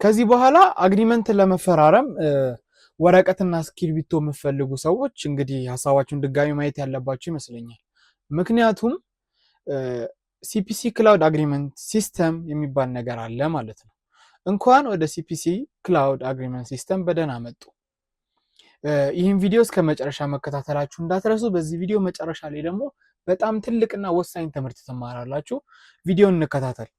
ከዚህ በኋላ agreement ለመፈራረም ወረቀትና እስክሪብቶ የምትፈልጉ ሰዎች እንግዲህ ሀሳባችሁን ድጋሚ ማየት ያለባችሁ ይመስለኛል። ምክንያቱም CPC Cloud Agreement System የሚባል ነገር አለ ማለት ነው። እንኳን ወደ CPC Cloud Agreement System በደህና መጡ። ይህን ቪዲዮ እስከ መጨረሻ መከታተላችሁ እንዳትረሱ። በዚህ ቪዲዮ መጨረሻ ላይ ደግሞ በጣም ትልቅና ወሳኝ ትምህርት ትማራላችሁ። ቪዲዮን እንከታተል።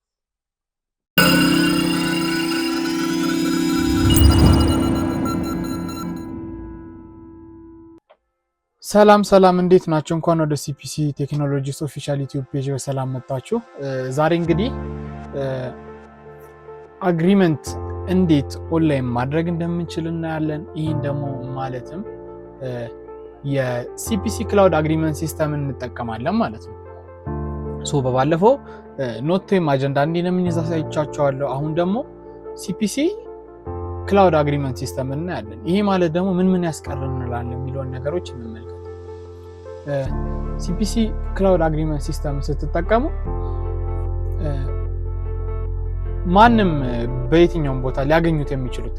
ሰላም ሰላም፣ እንዴት ናችሁ? እንኳን ወደ CPC Technologies official YouTube page በሰላም መጣችሁ። ዛሬ እንግዲህ agreement እንዴት ኦንላይን ማድረግ እንደምንችል እናያለን። ይህን ደግሞ ማለትም የ CPC Cloud Agreement System እንጠቀማለን ማለት ነው። So በባለፈው note ወይም አጀንዳ እንዴት እንደምንይዝ አሳይቻችኋለሁ። አሁን ደግሞ CPC Cloud Agreement System እናያለን። ይሄ ማለት ደግሞ ምን ምን ያስቀርንላል የሚለውን ነገሮች እንመልከት። CPC Cloud Agreement System ስትጠቀሙ ማንም በየትኛውም ቦታ ሊያገኙት የሚችሉት፣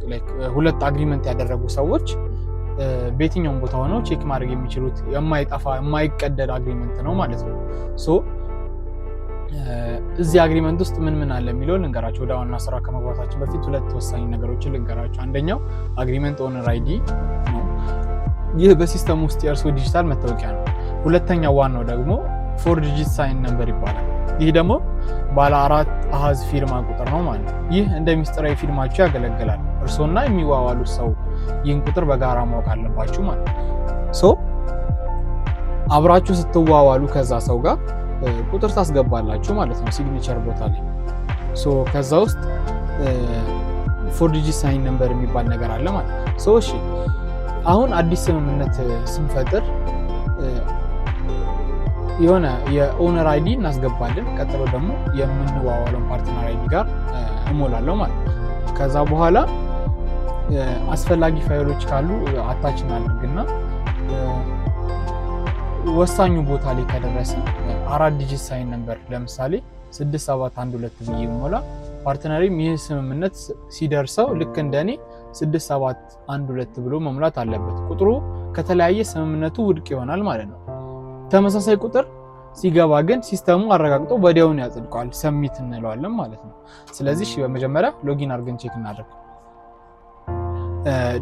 ሁለት agreement ያደረጉ ሰዎች በየትኛውም ቦታ ሆነው check ማድረግ የሚችሉት የማይጠፋ፣ የማይቀደድ agreement ነው ማለት ነው። So እዚህ agreement ውስጥ ምን ምን አለ የሚለውን ልንገራችሁ። ወደ ዋና ስራ ከመግባታችን በፊት ሁለት ወሳኝ ነገሮችን ልንገራችሁ። አንደኛው agreement owner ID ነው። ይህ በ system ውስጥ የእርስዎ ዲጂታል መታወቂያ ነው። ሁለተኛው ዋናው ደግሞ four digit sign number ይባላል። ይህ ደግሞ ባለ አራት አሃዝ ፊርማ ቁጥር ነው ማለት ነው። ይህ እንደ ሚስጥራዊ ፊርማችሁ ያገለግላል። እርስዎና የሚዋዋሉት ሰው ይህን ቁጥር በጋራ ማወቅ አለባችሁ ማለት ነው። So አብራችሁ ስትዋዋሉ ከዛ ሰው ጋር ቁጥር ታስገባላችሁ ማለት ነው signature ቦታ ላይ። So ከዛ ውስጥ four digit sign number የሚባል ነገር አለ ማለት ነው። So እሺ፣ አሁን አዲስ ስምምነት ስንፈጥር የሆነ የ owner ID እናስገባለን። ቀጥሎ ደግሞ የምንዋዋለውን partner ID ጋር እሞላለሁ ማለት ነው። ከዛ በኋላ አስፈላጊ ፋይሎች ካሉ attach እናደርግና ወሳኙ ቦታ ላይ ከደረስን አራት digit sign number፣ ለምሳሌ 6712 ብዬ ሞላ፣ partner ኤም ይህ ስምምነት ሲደርሰው ልክ እንደኔ 6712 ብሎ መሙላት አለበት። ቁጥሩ ከተለያየ ስምምነቱ ውድቅ ይሆናል ማለት ነው። ተመሳሳይ ቁጥር ሲገባ ግን system ኡ አረጋግጦ ወዲያውኑ ያጸድቀዋል። Submit እንለዋለን ማለት ነው። ስለዚህ በመጀመሪያ login አድርገን check እናድርግ።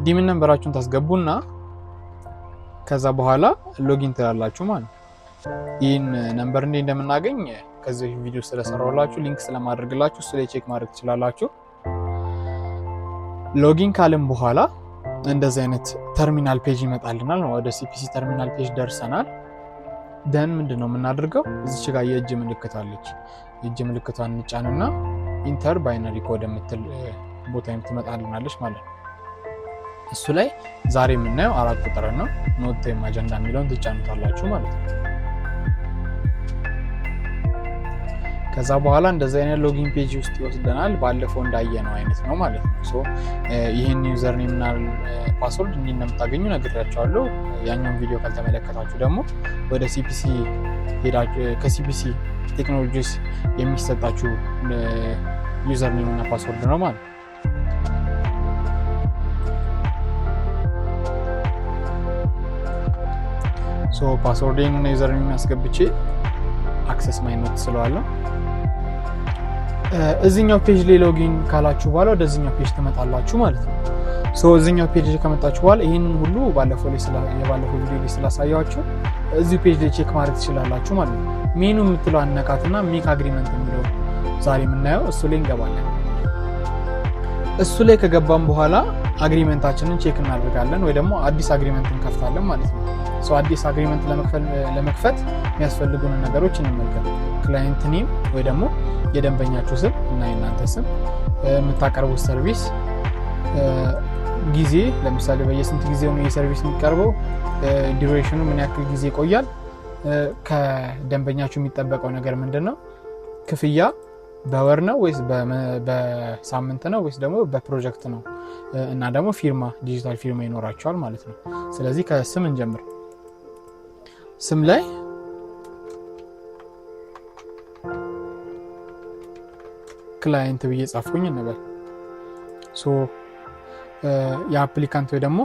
DMIN number ኣችሁን ታስገቡና ከዛ በኋላ login ትላላችሁ ማለት ነው። ይህን number እንዴት እንደምናገኝ ከዚህ ቪዲዮ ስለሰራሁላችሁ link ስለማድረግላችሁ እሱ ላይ check ማድረግ ትችላላችሁ። Login ካልን በኋላ እንደዚህ አይነት terminal page ይመጣልናል። ወደ CPC terminal page ደርሰናል። Then ምንድን ነው የምናደርገው? እዚች ጋር የእጅ ምልክት አለች። የእጅ ምልክቷን እንጫንና enter binary code የምትል ቦታ ትመጣልናለች ማለት ነው። እሱ ላይ ዛሬ የምናየው አራት ቁጥር ነው። Note ወይም አጀንዳ የሚለውን ትጫኑታላችሁ ማለት ነው። ከዛ በኋላ እንደዚህ አይነት login page ውስጥ ይወስደናል። ባለፈው እንዳየነው አይነት ነው ማለት ነው። So ይህን username እና password እንዲህ እንደምታገኙ ነግሬያችኋለሁ። ያኛውን ቪዲዮ ካልተመለከታችሁ ደግሞ ወደ CPC ሄዳችሁ ከ CPC Technologies የሚሰጣችሁ username እና password ነው ማለት ነው። So password ኤን እና username አስገብቼ access my note ስለዋለሁ። እዚኛው page ላይ login ካላችሁ በኋላ ወደዚኛው page ትመጣላችሁ ማለት ነው። So እዚኛው page ላይ ከመጣችሁ በኋላ ይህንን ሁሉ ባለፈው ላይ የባለፈው ቪዲዮ ላይ ስላሳያችሁ እዚሁ page ላይ check ማድረግ ትችላላችሁ ማለት ነው። ሜኑ የምትለው አነካትና make agreement የሚለው ዛሬ የምናየው እሱ ላይ እንገባለን። እሱ ላይ ከገባን በኋላ agreement ኣችንን check እናደርጋለን ወይ ደግሞ አዲስ agreement እንከፍታለን ማለት ነው። So አዲስ agreement ለመክፈት የሚያስፈልጉን ነገሮች እንመልከት። Client name ወይ ደግሞ የደንበኛችሁ ስም እና የእናንተ ስም፣ የምታቀርቡት service፣ ጊዜ፣ ለምሳሌ በየስንት ጊዜ ነው የ service የሚቀርበው፣ duration ኑ ምን ያክል ጊዜ ይቆያል፣ ከደንበኛችሁ የሚጠበቀው ነገር ምንድን ነው፣ ክፍያ በወር ነው ወይስ በሳምንት ነው ወይስ ደግሞ በፕሮጀክት ነው፣ እና ደግሞ ፊርማ፣ ዲጂታል ፊርማ ይኖራቸዋል ማለት ነው። ስለዚህ ከስም እንጀምር። ስም ላይ client ብዬ ጻፍኩኝ እንበል። So የ applicant ወይ ደግሞ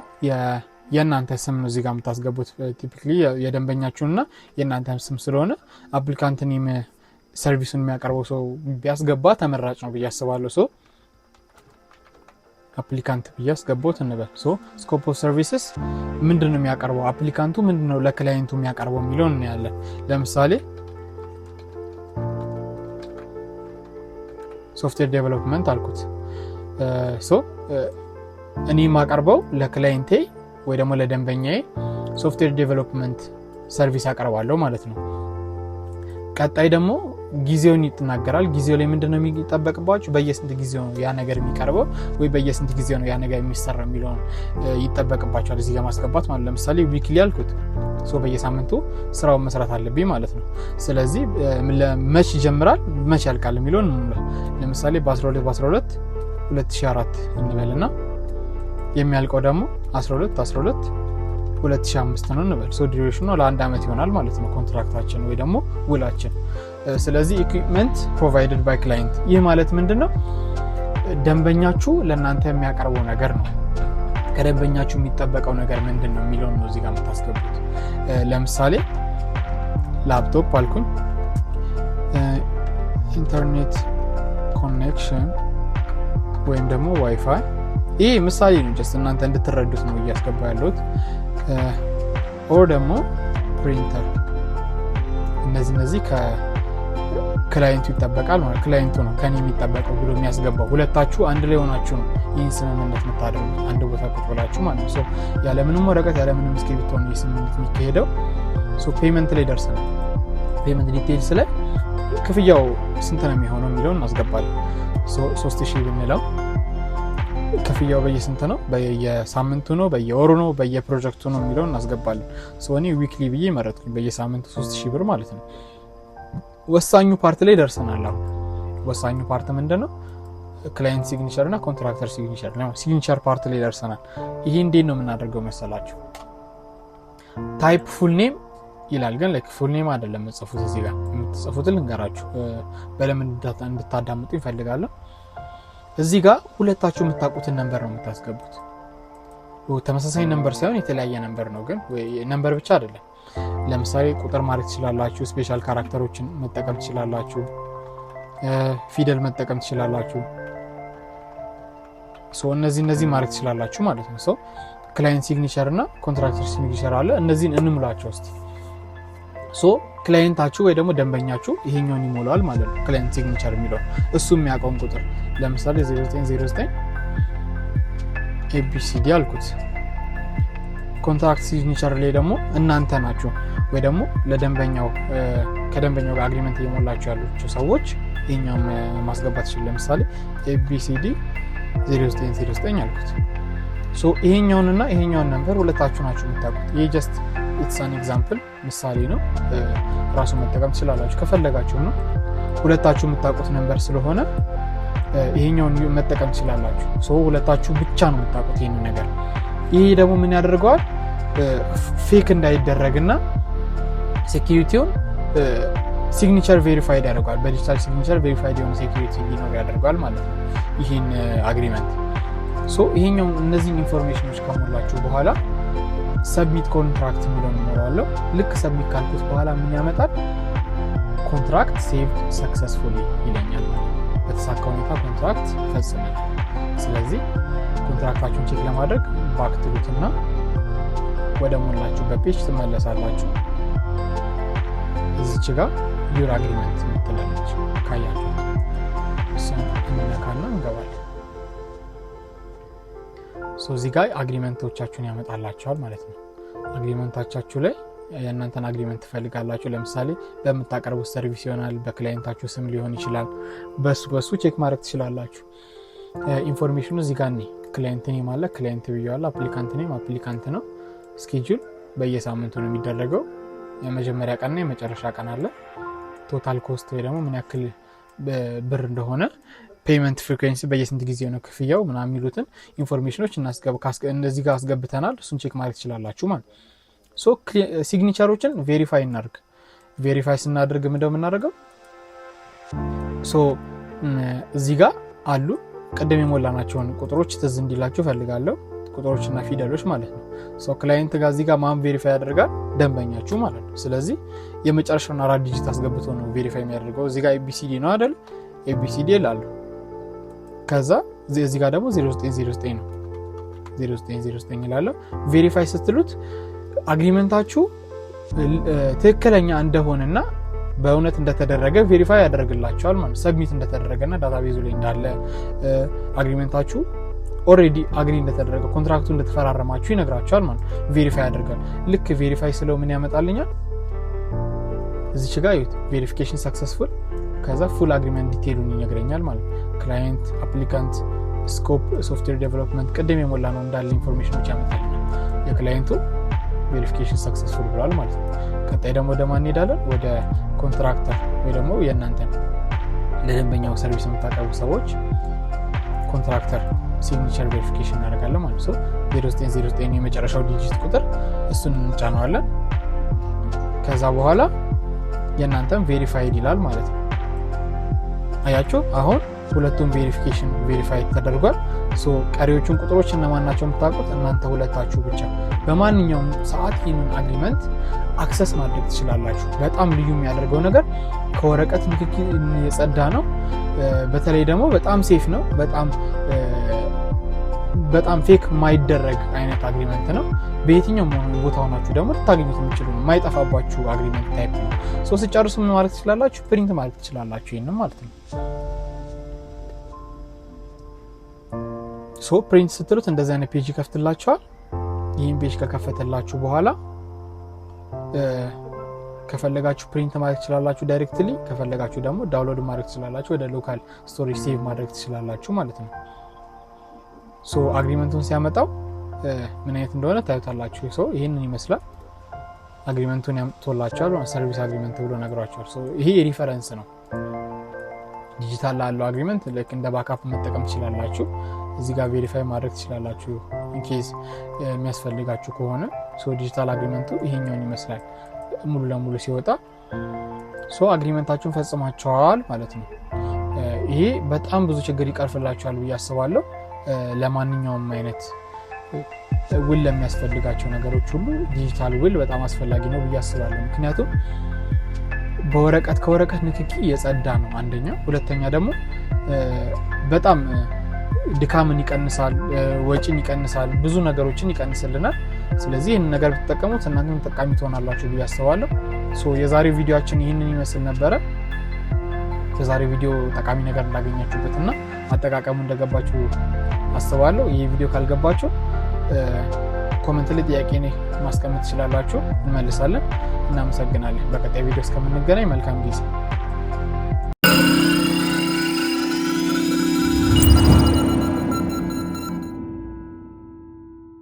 የእናንተ ስም ነው እዚጋ የምታስገቡት። Typically የደንበኛችሁንና የእናንተ ስም ስለሆነ applicant name service ኡን የሚያቀርበው ሰው ቢያስገባ ተመራጭ ነው ብዬ አስባለሁ። So applicant ብዬ አስገባሁት እንበል። So scope of services ምንድን ነው የሚያቀርበው፣ applicant ኡ ምንድን ነው ለ client ኡ የሚያቀርበው የሚለውን እናያለን። ለምሳሌ software development አልኩት። So እኔ የማቀርበው ለ client ኤ ወይ ደግሞ ለደንበኛዬ software development service አቀርባለሁ ማለት ነው። ቀጣይ ደግሞ ጊዜውን ይናገራል። ጊዜው ላይ ምንድነው የሚጠበቅባችሁ፣ በየስንት ጊዜው ነው ያ ነገር የሚቀርበው ወይ በየስንት ጊዜው ነው ያ ነገር የሚሰራው የሚለውን ይጠበቅባችኋል እዚህ ጋር ማስገባት ማለት። ለምሳሌ weekly አልኩት፣ so በየሳምንቱ ስራውን መስራት አለብኝ ማለት ነው። ስለዚህ መች ይጀምራል መች ያልቃል የሚለውን እንሙላ። ለምሳሌ በ12 በ12 2004 እንበልና የሚያልቀው ደግሞ 12 12 2005 ነው እንበል። So duration ኡ ለአንድ ዓመት ይሆናል ማለት ነው contract ኣችን ወይ ደግሞ ውላችን። ስለዚህ equipment provided by client፣ ይህ ማለት ምንድን ነው? ደንበኛችሁ ለእናንተ የሚያቀርበው ነገር ነው። ከደንበኛችሁ የሚጠበቀው ነገር ምንድን ነው የሚለውን ነው እዚህ ጋር የምታስገቡት። ለምሳሌ ላፕቶፕ አልኩኝ፣ internet connection ወይም ደግሞ ዋይፋይ። ይህ ምሳሌ ነው፣ just እናንተ እንድትረዱት ነው እያስገባ ያለሁት። Or ደግሞ ፕሪንተር። እነዚህ ከ client ኡ ይጠበቃል ማለት client ኡ ነው ከኔ የሚጠበቀው ብሎ የሚያስገባው። ሁለታችሁ አንድ ላይ ሆናችሁ ነው ይህን ስምምነት የምታደርጉት፣ አንድ ቦታ ቁጭ ብላችሁ ማለት ነው። ያለምንም ወረቀት ያለምንም እስክሪብቶ ነው ይህ ስምምነት የሚካሄደው። Payment ላይ ደርሰናል። Payment details ላይ ክፍያው ስንት ነው የሚሆነው የሚለውን እናስገባለን። 3000 ብንለው ክፍያው በየስንት ነው? በየሳምንቱ ነው፣ በየወሩ ነው፣ በየፕሮጀክቱ ነው የሚለውን እናስገባለን። እኔ weekly ብዬ መረጥኩኝ፣ በየሳምንቱ 3000 ብር ማለት ነው። ወሳኙ part ላይ ደርሰናል። አሁን ወሳኙ part ምንድን ነው? Client signature እና contractor signature ነው። Signature part ላይ ደርሰናል። ይሄ እንዴት ነው የምናደርገው መሰላችሁ? Type full name ይላል፣ ግን like full name አይደለም የምትጽፉት። እዚህ ጋር የምትጽፉትን ልንገራችሁ፣ በደንብ እንድታዳምጡ ይፈልጋለሁ። እዚህ ጋር ሁለታችሁ የምታውቁትን number ነው የምታስገቡት። ተመሳሳይ number ሳይሆን የተለያየ number ነው፣ ግን number ብቻ አይደለም። ለምሳሌ ቁጥር ማድረግ ትችላላችሁ፣ special character ኦችን መጠቀም ትችላላችሁ፣ ፊደል መጠቀም ትችላላችሁ። እነዚህ ማድረግ ትችላላችሁ ማለት ነው። So client signature እና contractor signature አለ። እነዚህን እንሙላቸው እስቲ። So client ኣችሁ ወይ ደግሞ ደንበኛችሁ ይሄኛውን ይሞላዋል ማለት ነው። Client signature የሚለው እሱ የሚያውቀውን ቁጥር ለምሳሌ 0909 ABCD አልኩት። Contract signature ላይ ደግሞ እናንተ ናችሁ ወይ ደግሞ ለደንበኛው ከደንበኛው ጋር agreement እየሞላችሁ ያላችሁ ሰዎች ይሄኛውን ማስገባት ይችላል። ለምሳሌ ABCD 0909 አልኩት። So ይሄኛውንና ይሄኛውን number ሁለታችሁ ናችሁ የምታውቁት። ይሄ just it's an example ምሳሌ ነው። ራሱ መጠቀም ትችላላችሁ ከፈለጋችሁ ነው። ሁለታችሁ የምታውቁት number ስለሆነ ይሄኛውን መጠቀም ትችላላችሁ። So ሁለታችሁ ብቻ ነው የምታውቁት ይሄንን ነገር። ይሄ ደግሞ ምን ያደርገዋል? Fake እንዳይደረግና security ውን signature verified ያደርገዋል። በ digital signature verified የሆነ security ሊኖር ያደርገዋል ማለት ነው ይህን agreement። So ይሄኛው እነዚህን information ኖች ከሞላችሁ በኋላ submit contract የሚለውን እሞላለሁ። ልክ submit ካልኩት በኋላ ምን ያመጣል? Contract saved successfully ይለኛል ማለት ነው። በተሳካ ሁኔታ contract ፈጽመናል። ስለዚህ contract ኣችሁን check ለማድረግ back ትሉትና ወደ ሞላችሁበት page ትመለሳላችሁ። እዚች ጋር your agreement የምትላለች ካያችሁ እሷን እንነካና እንገባለን። እዚህ ጋር agreement ኦቻችሁን ያመጣላችኋል ማለት ነው። Agreement ኦቻችሁ ላይ የእናንተን agreement ትፈልጋላችሁ። ለምሳሌ በምታቀርቡት service ይሆናል፣ በ client ኣችሁ ስም ሊሆን ይችላል። በሱ check ማድረግ ትችላላችሁ። Information ኑ እዚህ ጋር እኔ client name አለ፣ client ብዬዋለሁ። Applicant name applicant ነው። Schedule በየሳምንቱ ነው የሚደረገው። የመጀመሪያ ቀንና የመጨረሻ ቀን አለ። Total cost ወይ ደግሞ ምን ያክል ብር እንደሆነ፣ payment frequency በየስንት ጊዜ ነው ክፍያው ምናምን የሚሉትን information ኖች እነዚህ ጋር አስገብተናል። እሱን check ማድረግ ትችላላችሁ ማለት። So signature ኦችን verify እናድርግ። Verify ስናደርግ ምንድነው የምናደርገው? So እዚህ ጋር አሉ። ቅድም የሞላናቸውን ቁጥሮች ትዝ እንዲላችሁ ፈልጋለሁ። ቁጥሮችና ፊደሎች ማለት ነው። So client ጋር እዚህ ጋር ማን verify ያደርጋል? ደንበኛችሁ ማለት ነው። ስለዚህ የመጨረሻውን አራት digit አስገብቶ ነው verify የሚያደርገው። እዚህ ጋር ABCD ነው አይደል? ABCD ይላሉ። ከዛ እዚህ ጋር ደግሞ 0909 ነው፣ 0909 ይላለሁ። Verify ስትሉት agreement ኣችሁ ትክክለኛ እንደሆነና በእውነት እንደተደረገ verify ያደርግላችኋል ማለት፣ submit እንደተደረገና database ኡ ላይ እንዳለ፣ agreement ኣችሁ already agree እንደተደረገ፣ contract ኡ እንደተፈራረማችሁ ይነግራችኋል ማለት፣ verify ያደርጋል። ልክ verify ስለው ምን ያመጣልኛል? እዚች ጋር እዩት፣ verification successful፣ ከዛ full agreement detail ኡን ይነግረኛል ማለት ነው። Client፣ applicant፣ scope፣ software development፣ ቅድም የሞላነው እንዳለ information ኖች ያመጣልኛል። የ client ኡ verification successful ብሏል ማለት ነው። ቀጣይ ደግሞ ወደ ማን እንሄዳለን? ወደ contractor ወይ ደግሞ የእናንተን ለደንበኛው service የምታቀርቡ ሰዎች contractor signature verification እናደርጋለን ማለት ነው። 0909 የመጨረሻው digit ቁጥር፣ እሱን እንጫነዋለን። ከዛ በኋላ የእናንተም verified ይላል ማለት ነው። አያችሁ፣ አሁን ሁለቱም verification verified ተደርጓል። So ቀሪዎቹን ቁጥሮች እነማን ናቸው የምታውቁት? እናንተ ሁለታችሁ ብቻ። በማንኛውም ሰዓት ይህንን agreement access ማድረግ ትችላላችሁ። በጣም ልዩ የሚያደርገው ነገር ከወረቀት ንክኪ የጸዳ ነው። በተለይ ደግሞ በጣም safe ነው። በጣም በጣም fake የማይደረግ አይነት agreement ነው። በየትኛውም ቦታ ሆናችሁ ደግሞ ልታገኙት የምችሉ ነው። የማይጠፋባችሁ agreement type ነው። So ስትጨርሱ ምን ማድረግ ትችላላችሁ? Print ማድረግ ትችላላችሁ። ይህንም ማለት ነው። So print ስትሉት እንደዚህ አይነት page ይከፍትላችኋል። ይህን page ከከፈተላችሁ በኋላ ከፈለጋችሁ print ማድረግ ትችላላችሁ directly፣ ከፈለጋችሁ ደግሞ download ማድረግ ትችላላችሁ። ወደ local storage save ማድረግ ትችላላችሁ ማለት ነው። So agreement ኡን ሲያመጣው ምን አይነት እንደሆነ ታዩታላችሁ። So ይህንን ይመስላል። Agreement ኡን ያምጥቶላችኋል። Service agreement ብሎ ነግሯችኋል። ይሄ reference ነው። ዲጂታል ላለው agreement ልክ እንደ backup መጠቀም ትችላላችሁ። እዚህ ጋር verify ማድረግ ትችላላችሁ in case የሚያስፈልጋችሁ ከሆነ። Digital agreement ኡ ይሄኛውን ይመስላል ሙሉ ለሙሉ ሲወጣ። So agreement ኣችሁን ፈጽማችኋል ማለት ነው። ይሄ በጣም ብዙ ችግር ይቀርፍላችኋል ብዬ አስባለሁ። ለማንኛውም አይነት ውል ለሚያስፈልጋቸው ነገሮች ሁሉ ዲጂታል ውል በጣም አስፈላጊ ነው ብዬ አስባለሁ። ምክንያቱም በወረቀት ከወረቀት ንክኪ የጸዳ ነው አንደኛ፣ ሁለተኛ ደግሞ በጣም ድካምን ይቀንሳል፣ ወጪን ይቀንሳል፣ ብዙ ነገሮችን ይቀንስልናል። ስለዚህ ይህንን ነገር ብትጠቀሙት እናንተም ተጠቃሚ ትሆናላችሁ ብዬ አስባለሁ። So የዛሬው ቪዲዮአችን ይህንን ይመስል ነበረ። በዛሬው ቪዲዮ ጠቃሚ ነገር እንዳገኛችሁበት እና አጠቃቀሙ እንደገባችሁ አስባለሁ። ይህ ቪዲዮ ካልገባችሁ comment ላይ ጥያቄ ማስቀመጥ ትችላላችሁ፣ እንመልሳለን። እናመሰግናለን። በቀጣይ ቪዲዮ እስከምንገናኝ መልካም ጊዜ።